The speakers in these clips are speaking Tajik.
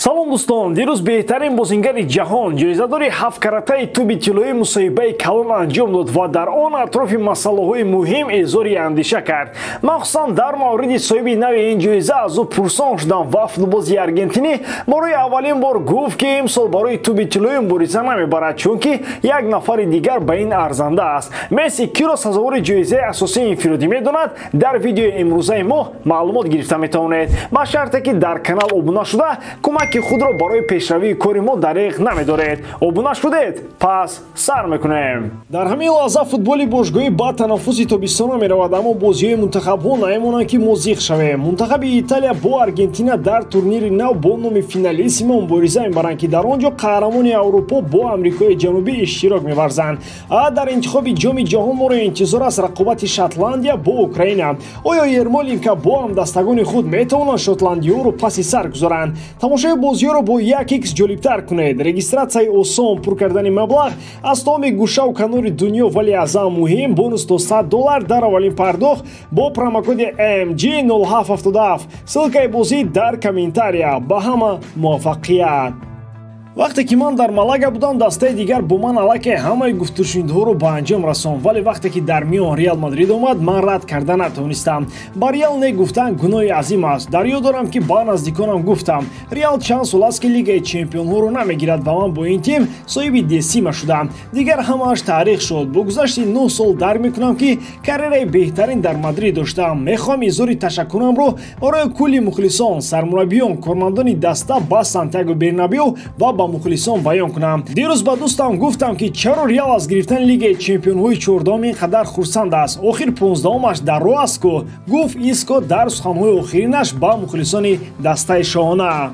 Салом дӯстон, дирӯз беҳтарин бозингари ҷаҳон, ҷоизадори ҳафткаратаи тӯби тиллоӣ мусоҳибаи калон анҷом дод ва дар он атрофи масъалаҳои муҳим изҳори андеша кард. Махсусан дар мавриди соҳиби нави ин ҷоиза аз ӯ пурсон шудам ва футболбози аргентинӣ барои аввалин бор гуфт, ки имсол барои тӯби тиллоӣ мубориза намебарад, чунки як нафари дигар ба ин арзанда аст. Месси киро сазовори ҷоизаи асосии инфиродӣ медонад? Дар видеои имрӯзаи мо маълумот гирифта метавонед. Ба шарте ки дар канал обуна шуда, кӯмаки худро барои пешравии кори мо дареғ намедоред. Обуна шудед? Пас сар мекунем. Дар ҳамин лаҳза футболи бошгоҳӣ ба танаффуси тобистона меравад, аммо бозиҳои мунтахабҳо намемонанд, ки мо зиқ шавем. Мунтахаби Италия бо Аргентина дар турнири нав бо номи Финалиссимо мубориза мебаранд, ки дар он ҷо қаҳрамони Аврупо бо Амрикои Ҷанубӣ иштирок меварзанд. Дар интихоби Ҷоми ҷаҳон моро интизор аст рақобати Шотландия бо Украина. Оё Ермоленко бо ҳамдастагони худ метавонанд шотландиёро паси сар гузоранд? Тамошои бозиҳоро бо 1x ҷолибтар кунед. Регистратсияи осон, пур кардани маблағ аз тамоми гӯшаву канори дунё, вале аз ҳама муҳим бонус то $100 дар аввалин пардохт бо промокоди MG0777. Ссылкаи бозӣ дар комментария. Ба ҳама муваффақият! Вақте ки ман дар Малага будам, дастаи дигар бо ман аллакай ҳамаи гуфтушунидҳоро ба анҷом расонд, вале вақте ки дар миён Реал Мадрид омад, ман рад карда натавонистам. Ба Реал не гуфтан гуноҳи азим аст. Дар ёд дорам, ки ба наздиконам гуфтам: Реал чанд сол аст, ки Лигаи чемпионҳоро намегирад ва ман бо ин тим соҳиби десима шудам. Дигар ҳамааш таърих шуд. Бо гузашти 9 сол дарк мекунам, ки карьераи беҳтарин дар Мадрид доштам. Мехоҳам изҳори ташаккурамро барои кулли мухлисон, сармураббиён, кормандони даста ба Сантьяго Бернабеу ва ба мухлисон баён кунам. Дирӯз ба дӯстам гуфтам, ки чаро Реал аз гирифтани Лигаи чемпионҳои 14-ум ин қадар хурсанд аст, охир 15-умаш дар роҳ аст ку, гуфт Иско дар суханҳои охиринаш ба мухлисони дастаи шоҳона.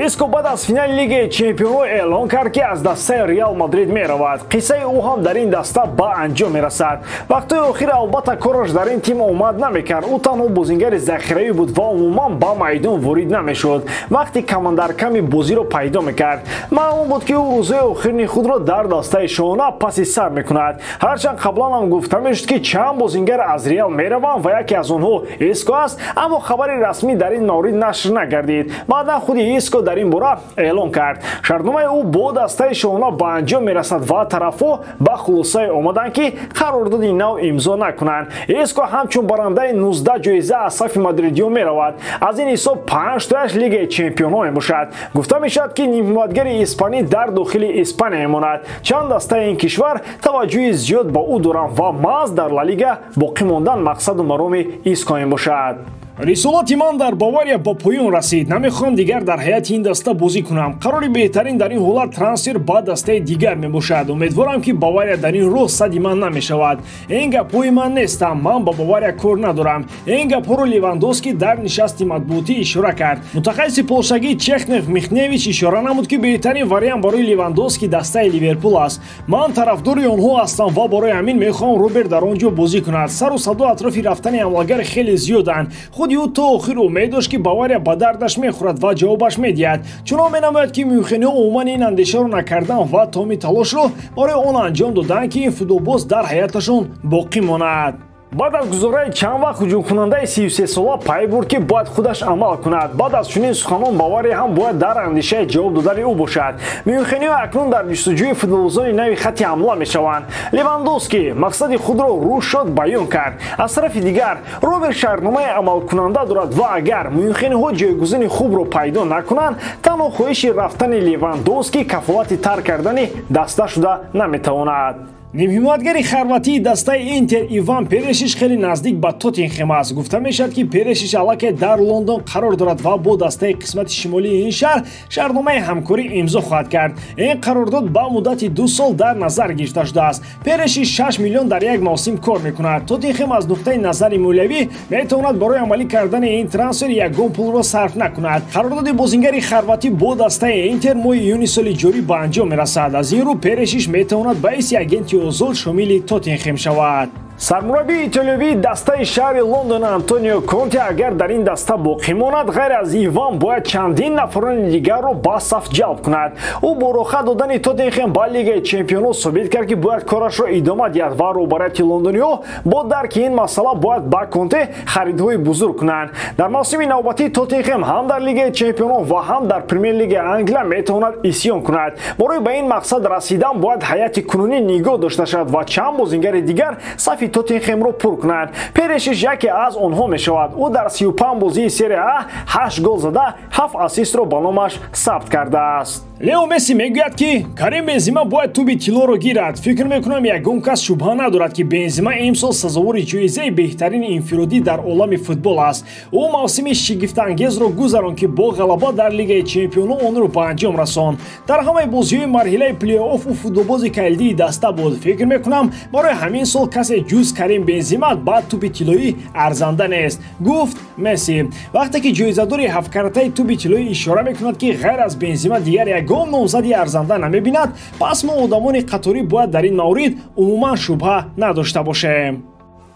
Иско баъд аз финали Лигаи чемпионҳо эълон кард, ки аз дастаи Реал Мадрид меравад. Қиссаи ӯ ҳам дар ин даста ба анҷом мерасад. Вақтҳои охир албатта кораш дар ин тим омад намекард. Ӯ танҳо бозингари захиравӣ буд ва умуман ба майдон ворид намешуд. Вақти камандарками бозиро пайдо мекард. Маълум буд, ки ӯ рӯзҳои охирини худро дар дастаи шоҳона паси сар мекунад. Ҳарчанд қаблан ҳам гуфта мешуд, ки чанд бозингар аз Реал мераванд ва яке аз онҳо Иско аст, аммо хабари расмӣ дар ин маврид нашр нагардид. Баъдан худи Иско дар ин бора эълон кард. Шартномаи ӯ бо дастаи шоҳона ба анҷом мерасад ва тарафҳо ба хулосае омаданд, ки қарордоди нав имзо накунанд. Иско ҳамчун барандаи 19 ҷоиза аз сафи мадридиён меравад. Аз ин ҳисоб 5 тояш Лигаи чемпионҳо мебошад. Гуфта мешавад, ки нимҳимоятгари испанӣ дар дохили Испания мемонад. Чанд дастаи ин кишвар таваҷҷӯҳи зиёд ба ӯ доранд ва маҳз дар Ла Лига боқӣ мондан мақсаду мароми Иско мебошад. Рисолати ман дар Бавария ба поён расид. Намехоҳам дигар дар ҳайати ин даста бозӣ кунам. Қарори беҳтарин дар ин ҳолат трансфер ба дастаи дигар мебошад. Умедворам, ки Бавария дар ин роҳ сади ман намешавад. Ин гапҳои ман нестам, ман ба Бавария кор надорам. Ин гапҳоро Левандовский дар нишасти матбуотӣ ишора кард. Мутахассиси полшагӣ Чехнев Михневич ишора намуд, ки беҳтарин вариант барои Левандовский дастаи Ливерпул аст. Ман тарафдори онҳо ҳастам ва барои ҳамин мехоҳам Роберт дар он ҷо бозӣ кунад. Сару садо атрофи рафтани ҳамлагар хеле зиёданд. Худи ӯ то охир умед дошт, ки Бавария ба дардаш мехӯрад ва ҷавобаш медиҳад. Чунон менамояд, ки мюнхениҳо умуман ин андешаро накарданд ва тамоми талошро барои он анҷом доданд, ки ин футболбоз дар ҳаяташон боқӣ монад. Баъд аз гузораи чанд вақт ҳуҷумкунандаи 33сола пай бурд, ки бояд худаш амал кунад. Баъд аз чунин суханон Бавария ҳам бояд дар андешаи ҷавоб додани ӯ бошад. Мюнхениҳо акнун дар ҷустуҷӯи футболбозони нави хатти ҳамла мешаванд. Левандовский мақсади худро рӯ шуд баён кард. Аз тарафи дигар Роберт шартномаи амалкунанда дорад ва агар мюнхениҳо ҷойгузини хубро пайдо накунанд, танҳо хоҳиши рафтани Левандовский кафолати тарк кардани даста шуда наметавонад. Нимҳимоятгари хорватии дастаи Интер Иван Перешиш хеле наздик ба Тоттенхем аст. Гуфта мешавад, ки Перешиш аллакай дар Лондон қарор дорад ва бо дастаи қисмати шимолии ин шаҳр шартномаи ҳамкорӣ имзо хоҳад кард. Ин қарордод ба муддати 2 сол дар назар гирифта шудааст. Перешиш 6 миллион дар як мавсим кор мекунад. Тоттенхем аз нуқтаи назари молиявӣ метавонад барои амалӣ кардани ин трансфер ягон пулро сарф накунад. Қарордоди бозингари хорватӣ бо дастаи Интер моҳи июни соли ҷорӣ ба анҷом мерасад. Аз ин рӯ Перешиш метавонад ба ҳайси агенти озод шомили Тоттенхем шавад. Сармураббии итолиёвии дастаи шаҳри Лондон Антонио Конте агар дар ин даста боқӣ монад, ғайр аз Иван бояд чандин нафарони дигарро ба саф ҷалб кунад. Ӯ бо роҳхат додани Тоттенхем ба Лигаи Чемпионҳо собит кард, ки бояд корашро идома диҳад ва роҳбарияти лондониҳо бо дарки ин масъала бояд ба Конте харидҳои бузург кунанд. Дар мавсими навбатӣ Тоттенхем ҳам дар Лигаи Чемпионҳо ва ҳам дар Премер-лигаи Англия метавонад исьён кунад. Барои ба ин мақсад расидан бояд ҳайати кунунӣ нигоҳ дошта шавад ва чанд бозингари дигар сафи Тоттенхемро пур кунад. Перешиш яке аз онҳо мешавад. Ӯ дар 35 бозии Серия А 8 гол зада, 7 ассистро ба номаш сабт кардааст. Лео Месси мегӯяд, ки Карим Бензима бояд тӯби тиллоро гирад. Фикр мекунам, ягон кас шубҳа надорад, ки Бензима имсол сазовори ҷоизаи беҳтарини инфиродӣ дар олами футбол аст. Ӯ мавсими шигифтангезро гузаронд, ки бо ғалаба дар Лигаи Чемпионҳо онро ба анҷом расонд. Дар ҳамаи бозиҳои марҳилаи плей-офф ӯ футболбози калидии даста буд. Фикр мекунам, барои ҳамин сол касе ҷуз Карим Бензима ба тӯби тиллоӣ арзанда нест, гуфт Месси. Вақте ки ҷоизадори ҳафткаратаи тӯби тиллоӣ ишора мекунад, ки ғайр аз Бензима дигар ягон номзади арзанда намебинад, пас мо одамони қаторӣ бояд дар ин маврид умуман шубҳа надошта бошем.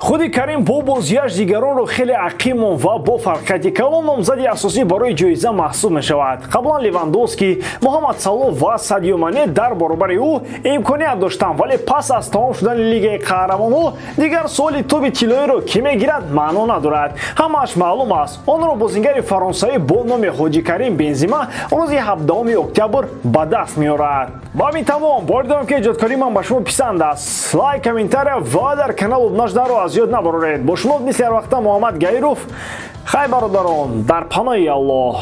Худи Карим бо бозиаш дигаронро хеле ақиб монд ва бо фарқияти калон номзади асосӣ барои ҷоиза маҳсуб мешавад. Қаблан Левандовский, Муҳаммад Салоҳ ва Садио Мане дар баробари ӯ имконият доштанд, вале пас аз тамом шудани Лигаи қаҳрамонҳо дигар суоли тӯби тиллоиро кӣ мегирад маъно надорад. Ҳамааш маълум аст. Онро бозингари фаронсавӣ бо номи Ҳоҷи Карим Бензима рӯзи 17 октябр ба даст меорад. Ба ҳамин тамом. Бовар дорам, ки эҷодкории ман ба шумо писанд аст. Лайк, комментария ва дар канал обуна шуданро аз ёд набароред. Бо шумо мисли ҳар вақта Муҳаммад Гаиров. Хай, бародарон, дар паноҳи Аллоҳ.